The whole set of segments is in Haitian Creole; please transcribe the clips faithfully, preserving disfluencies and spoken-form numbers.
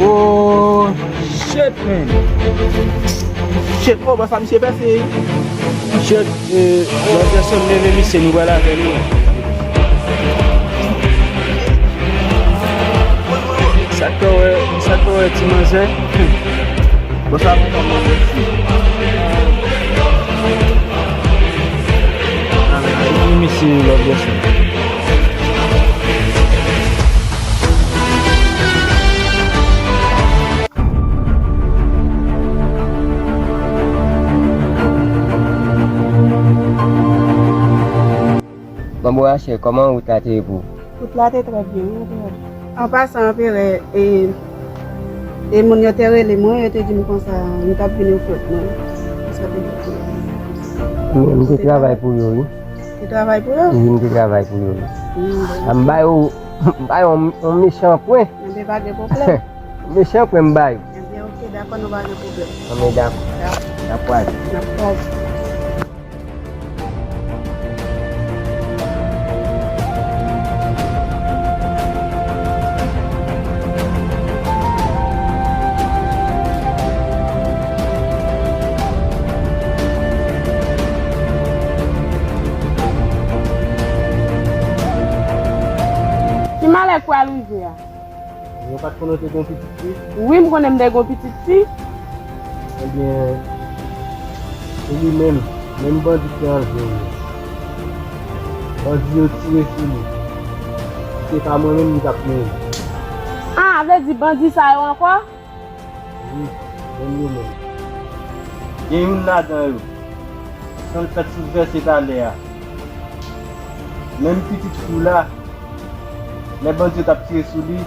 Oh, shit, man. Shit, oh, bòs la, misye pèse. Shit, eh, lòt pèsòn leve misye, nou pral avè li. Sa k fè w wè, sa k fè w wè ti manzè? Bòs la, mwen pa manzè. Epi misye lòt pèsòn. Bon, Borache, kòman wout la te ye pou ou? Wout la te trè byen, wi, anperè. An pasan, anperè, e, e moun yo te rele mwen, yo te di m konsa, m t ap vin ofri mwen. Konsa te di. M, m te travay pou yo, wi. Te travay pou yo? Wi, m te travay pou yo, wi. Mm, bon. A, m ba yo, m ba yo yon, yon mechan pwen. Enben, pa gen pwoblèm. Mechan pwen m ba yo. Enben, oke, dakò, nou pa gen pwoblèm. Enben, dakò. Dakò. N ap pral. N ap pral. Ki malè k pral rive a? Yo pa t konnen w te gen yon pitit fi? Wi, m konnen m te gen yon pitit fi. Ebyen, se li menm, menm bandi ki anlve w yo. Bandi yo tire sou li. Si se pa mwen menm, li t ap mouri. A, vle di bandi sa yo ankò? Wi, menm yo menm. Gen youn ladan yo, san l fèt sou vèse talè a. Menm pitit fi w la, lè bandi yo t ap tire sou li,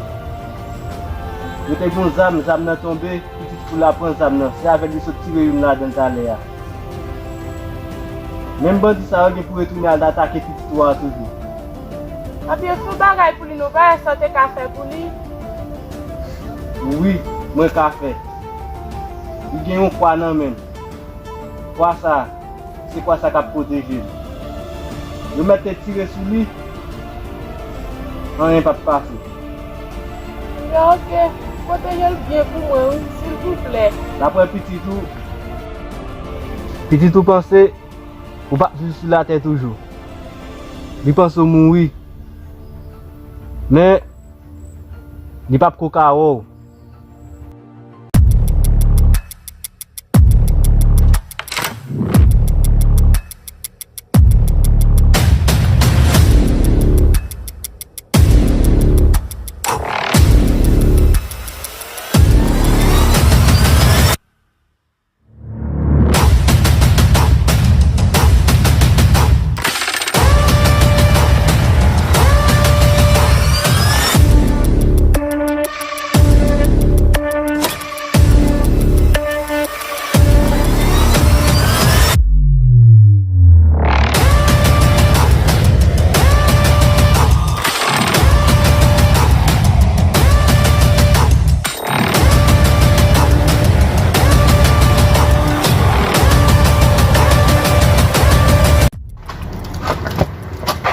yo te gen yon zam, zam nan tonbe, pitit fi w la pran zam nan. Se avè l yo sot tire youn ladan l talè a. Menm bandi sa yo gen pou retounen al atake pitit ou a toujou. Anpi se yon bagay pou li, nou pa wè sa w te ka fè pou li. Wi, mwen ka fè. Li gen yon kwa nan men l. Kwa sa, se kwa sa k ap pwoteje l. Yo mèt te tire sou li, anyen p ap pase. Ebyen, oke, pwoteje l byen pou mwen, wi, silvouplè. Daprè pitit ou, pitit ou panse ou p ap viv sou latè toujou. Li panse w mouri. Men, li p ap ko ka wè w.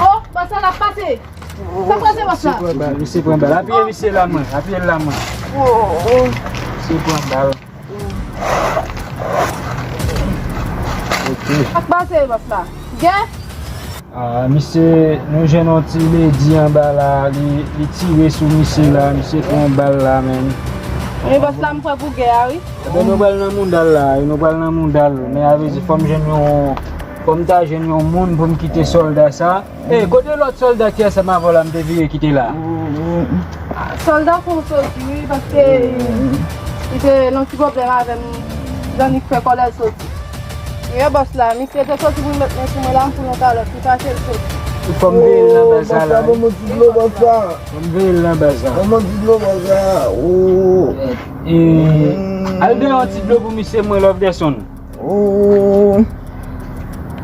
Oh, bòs la ap pase. Sa k pase, bòs la? Misye pran bal, misye pran bal. Apiye misye la mwen, apiye l la mwen. Oh, oh. Misye pran bal. Ok. Sa k pase, bòs la? Gè? Ah, misye, nou jwenn yon ti ledi anba la, li, li tire sou misye la, misye pran bal la menm. Wi, bòs la, m kwè pou gè a, wi. Ebyen, nou pral nan mouda l la, wi, nou pral nan mouda l. Men a vle di, fò m jwenn yon, fò m ta jwenn yon moun pou m kite sòlda sa. Ey, kote lòt sòlda ki ansanm avè w la, m te vire kite la? Sòlda fè w soti, wi, paske li te nan ti pwoblèm avè m, jan li fè kòlè l soti. Wi, bòs la, misye te soti pou l met men sou mwen la, m pou l yon kalòt, li fache l soti. Fò m veye l nan baz la, la, wi. Ban m yon ti dlo, bòs la. Fò m veye l nan baz la. Ban m yon ti dlo, bòs la. Oh. E, al dèyè yon ti dlo pou misye mwen, Love Desson. Oh.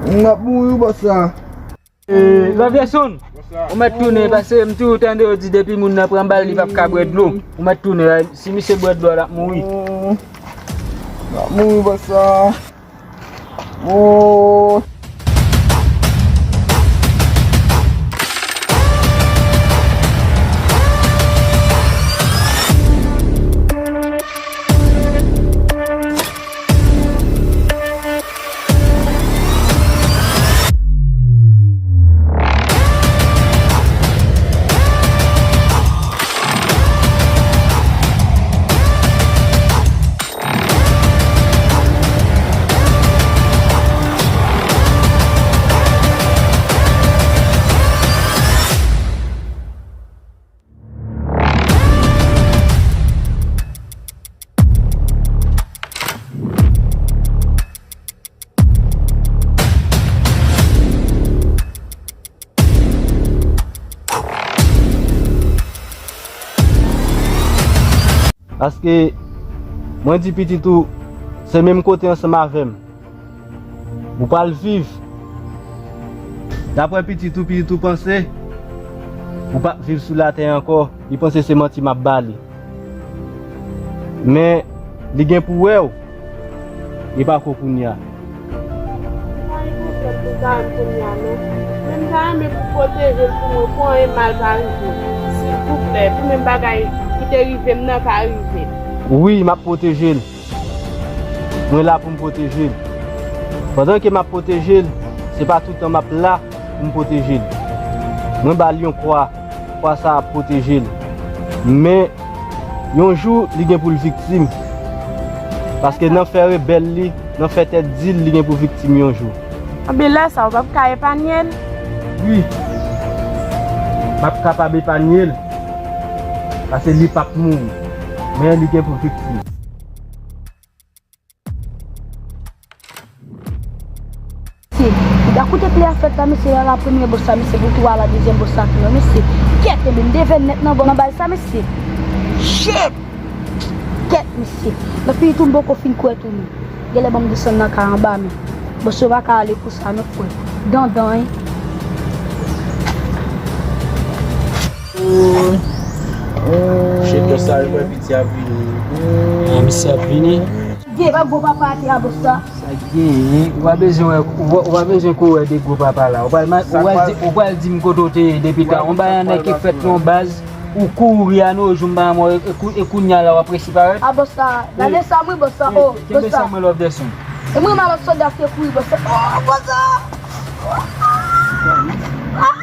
M ap mouri, bòs la. Eh, Love Desson, ou mèt tounen, paske m toujou tande yo di depi moun nan pran bal, li p ap ka bwè dlo. Ou mèt tounen, si misye bwè dlo a, l ap mouri. Oh, l ap mouri, bòs la. Oh. Paske mwen di pitit ou, se menm kote ansanm avè m. Ou pral viv. Daprè pitit ou, pitit ou panse ou p ap viv sou latè ankò. Li panse se manti m ap ba li. Men, li gen pou wè w. Li pa ko kounye a. Mwen pa gen pwoblèm pou sa menm kounye a, non. Men m ta renmen pou pwoteje l pou mwen, pou anyen mal pa rive m. Silvouplè, pou menm bagay ki te rive m nan pa rive m. Wi, m ap pwoteje l. Mwen la pou m pwoteje l. Pandan ke m ap pwoteje l, se pa toutan m ap la pou m pwoteje l. Mwen ba l yon kwa, kwa sa ap pwoteje l. Men, yon jou, li gen pou l viktim. Paske nan fè rebèl li, nan fè tèt di l, li gen pou viktim yon jou. Anben lè sa, ou p ap ka epanye l? Wi. M ap kapab epanye l. Paske li p ap mouri. Men li gen pou viktim. Mesye, gade kote pli a fèt la, mesye, la, la premye bòs la, mesye, pou tou a la dezyèm bòs la tou, mesye. Kèt, ebyen, m devè nèt nan, nan bal sa, mesye. Shit! Kèt, mesye. Nan fini tou, m poko fin kwè tou, men. Genlè ban m desann nan kay anba, men. Bòs yo pa ka ale pou sa, non, frè. Dandan, wi. Shit, bòs sa, yo wè piti ap vini. Ah, misye ap vini. Gen pa gwo papa atè a, bòs sa. Sa k genyen? Ou pa bezwen wè, ou pa, ou pa bezwen kouri de gwo papa la. Ou pral ma-, ou pral di, ou pral di m kote w te ye depi tan. Yon bagay nèg ki fèt nan baz, ou kouri a nou jou m pa mò, e kou-, e kounye a la w ap resi parèt. Ah, bòs sa, gade sa, mwen, bòs sa, oh, bòs sa. Kenbe sa, mwen, love the song. E mwen, malòt sòlda te kouri, bòs sa. Oh, bòs sa. Ay,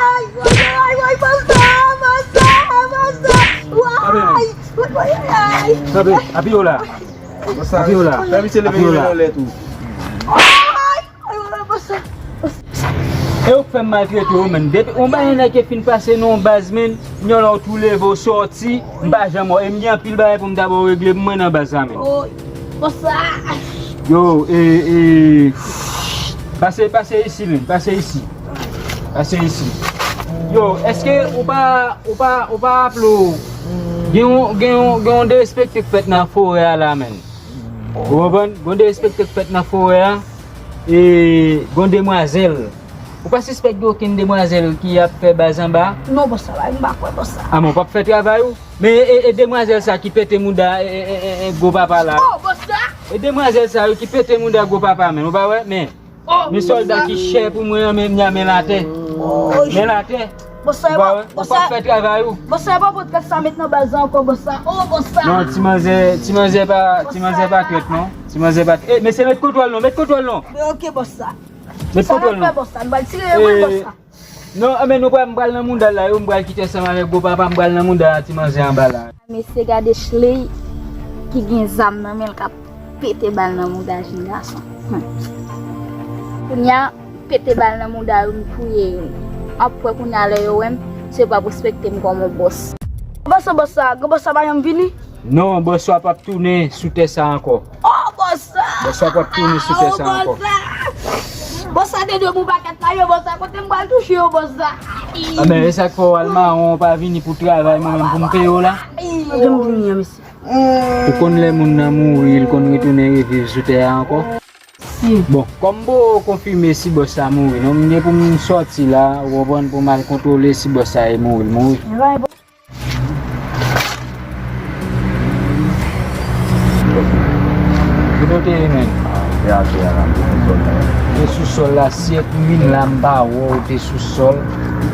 ay, ay, ay, bòs sa, bòs sa, bòs sa. Ay, ay, ay, ay. Kanpe, apiye w la. Apiye w la. Fè misye leve men l anlè tou. E ou k fè m maltrete w menm. Depi yon bagay nèg ki fin pase nan yon baz, men, yon lè w tou leve w sòti, m pa janm wè w. E m gen anpil bagay pou m ta ba w regle pou mwen nan baz la, men. Yo, e, e, pase, pase isi, men, pase isi. Pase isi. Yo, èske ou pa, ou pa, ou pa raple w? Gen yon, gen yon, gen yon derespekte k fèt nan forè a la, men. Ou konprann? Gon derespekte k fèt nan forè a, e gon demwazèl. Ou pa sispèk gen okenn demwazèl ki ap fè baz anba? Non, bòs sa, m pa kwè, bòs sa. A, men w p ap fè travay ou? Men e, e demwazèl sa ki pete mouda, e, e, e, e, gwo papa la. Oh, bòs sa! E demwazèl sa yo ki pete mouda gwo papa, men. Ou pa wè? Men, men sòlda ki chè pou mwen an, men, men, men l atè. Men l atè. Bòs sa, ou pa wè? Ou p ap fè travay ou. Bòs sa, e pa pòtrèt sa met nan baz la ankò, bòs sa. Oh, bòs sa. Non, ti manzè, ti manzè pa, ti manzè pa trèt, non. Ti manzè pa trèt. E, mesye, met kontwòl non, met kontwòl non. Ok, bòs sa. Met kontwòl non. Sa n ap fè, bòs sa? Nou pral tire yo, bòs sa. Non, men nou pral, m pral nan mouda l la, yo, m pral kite ansanm avèk gwo papa, m pral nan mouda ti manzè anba la. Mesye, gade Chley ki gen zam nan men l k ap pete bal nan mouda jenn gason. Hmm. Kounye a, pete bal nan mouda yo, m touye yo. W ap wè kounye a lè yo wè m, se yo p ap respekte m kòm yon bòs. Bòs sa, bòs sa, gwo bòs sa pa janm vini? Non, bòs sa p ap tounen sou tè sa ankò. Oh, bòs sa! Bòs sa p ap tounen sou tè sa ankò. Bòs sa! Bòs sa te dwe bon pakèt la, yo, bòs sa. Kote m pral touche yo, bòs sa? A, men, e sa k fè w al mawon, w pa vini pou travay, mwen menm pou m peye w la? Jan m vini an, mesye. Ou konn lè moun nan mouri, l konn retounen reviv sou tè a ankò? Bon, kòm m poko konfime si bòs sa mouri, non, m gen pou m sòti la, ou konprann, pou m al kontwole si bòs sa e mouri, l mouri. Kote w te ye, menn? Te atè a la, m te sou sòl la. Te sou sòl la, si èt min la, m pa wè w te sou sòl.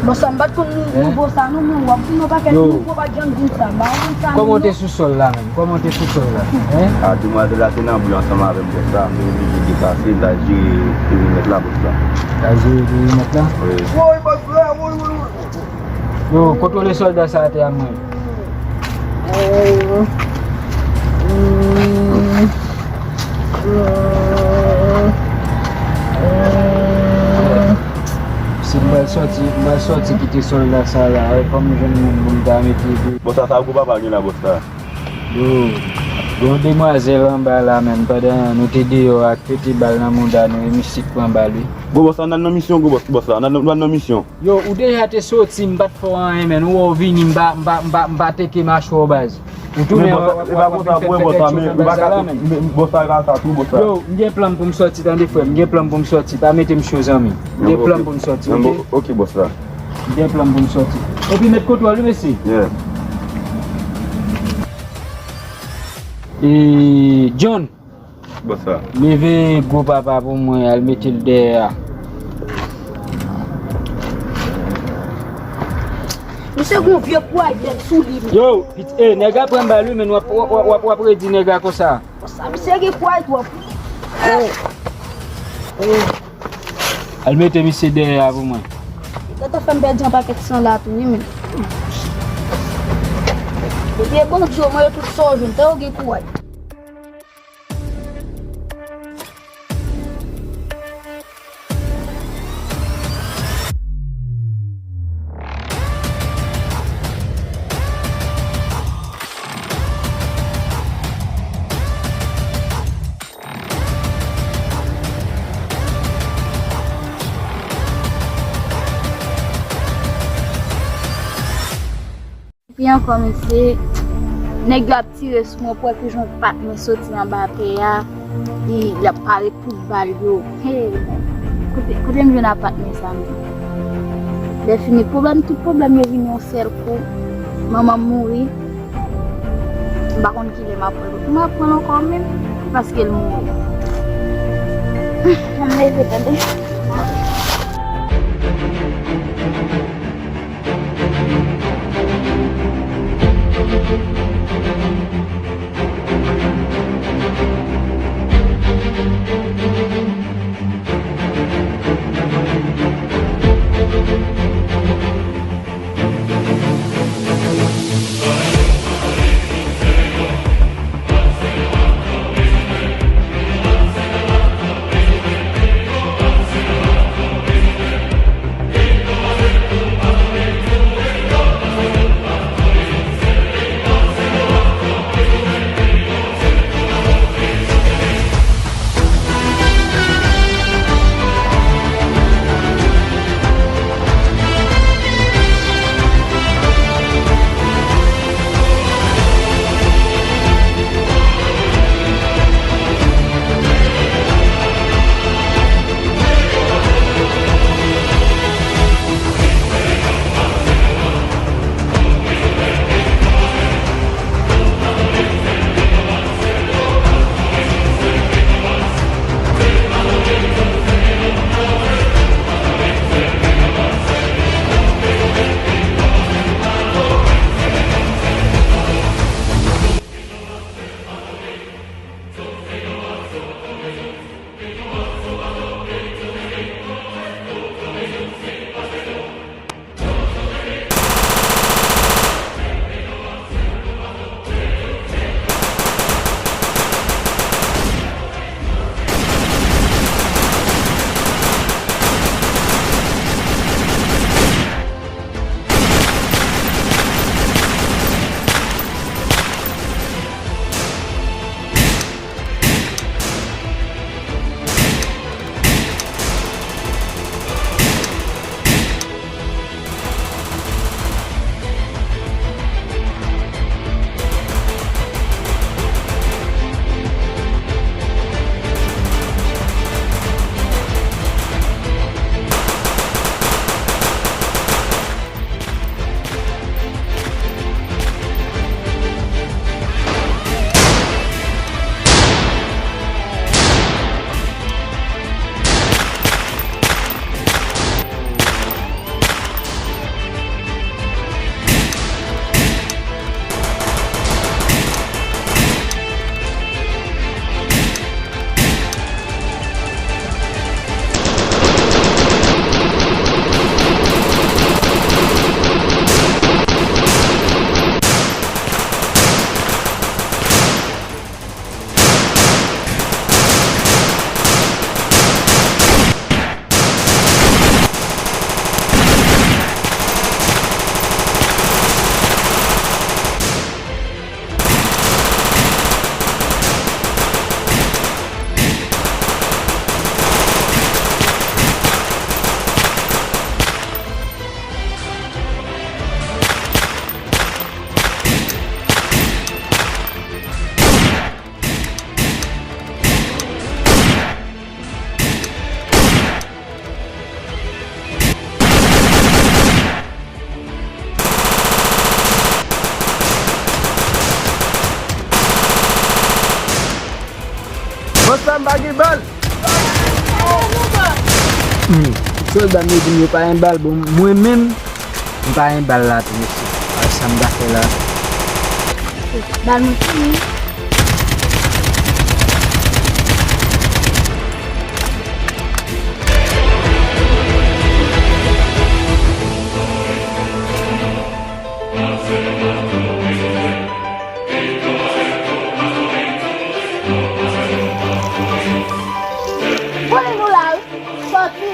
Bon, sa m pa t konn nou, nouvo sa, non, men w ap vin yon pakèt nouvo, pa t janm di m sa, m pa konn sa, non. Kòman w te sou sòl la, menn? Kòman w te sou sòl la? Hein? A, demwazèl la te nan bri ansanm avè m, bòs la, m te oblije deplase, m t al jere perimèt la, bòs la. T al jere perimèt la? Wi. Woy, bòs la, woy, woy, woy. Yo, kontwole sòlda sa atè a mwen. Si m pral sòti, m pral sòti kite sòlda sa la, wi, fò m jwenn moun pou m ta mete. Bòs sa, sa gwo papa gen la, bòs la. Yo. Yon demwazèl anba la menm, pandan nou te deyò ak pete bal nan mouda nou, e misye k pran bal, wi. Gwo bòs la, n al nan misyon, gwo bòs, bòs la, n al nan, n al nan misyon. Yo, ou deja te soti, m pa t fè w anyen, menn. Ou wè w vini, m pa, m pa, m pa, m pa teke mache w, baz. Ou tounen w ap, w ap, w ap vin fè, fè tèt cho nan bagay la, menn. Bòs la, e pa sa tou, bòs la. Yo, m gen plan m pou m sòti, tande, frè m. M gen plan m pou m sòti. Pa mete m cho, zanmi. M gen plan m pou m sòti, oke? Oke, bòs la. M gen plan m pou m sòti. Epi met kontwòl, wi, mesye. Yeah. E, John. Bòs la. Leve gwo papa pou mwen, al mete l dèyè a. Misye gon vye kouray dèk sou li, men. Yo, pit-, eh, nèg la pran bal, wi, men w ap, w ap, w ap, w ap redi nèg la konsa. Konsa, misye gen kouray twòp, wi. Al mete misye dèyè a pou mwen. Tata fè m pèdi yon pakèt san la tou, wi, men. Ebyen, Bondye, mwen yo tout sa w jwenn, tan yo gen kouray. Epi ankò, mesye, nèg yo ap tire sou mwen, pou wè ki jan yon patnè soti anba tè a, li, li ap pare tout bal yo. Hey, kote, kote m jwenn apatnè sa menm? Lè fini, pwoblèm, tout pwoblèm yo vini yon sèl kou. Manman m mouri. M pa konn kilè m ap pran l. M ap pran l ankò menm, paske l mouri. Ann leve, tande. M pa gen bal. Hmm. Tout sòlda m yo di m yo pa gen bal, bon, mwen menm, m pa gen bal la tou, mesye. Al sa m ta fè la. Bal mwen fini. Voye nou la wi. Sòti.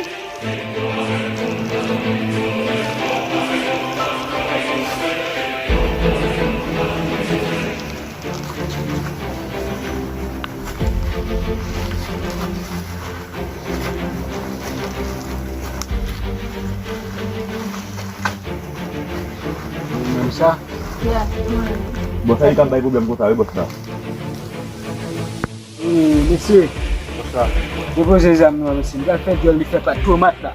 Menm sa? Yeah, mwen. Bon, sa li k ap bay pwoblèm konsa wi, bòs la. Ee, mesye. Bòs la. Depoze zam nou an, mesye. M pral fè dyòl li fè pa tomat la.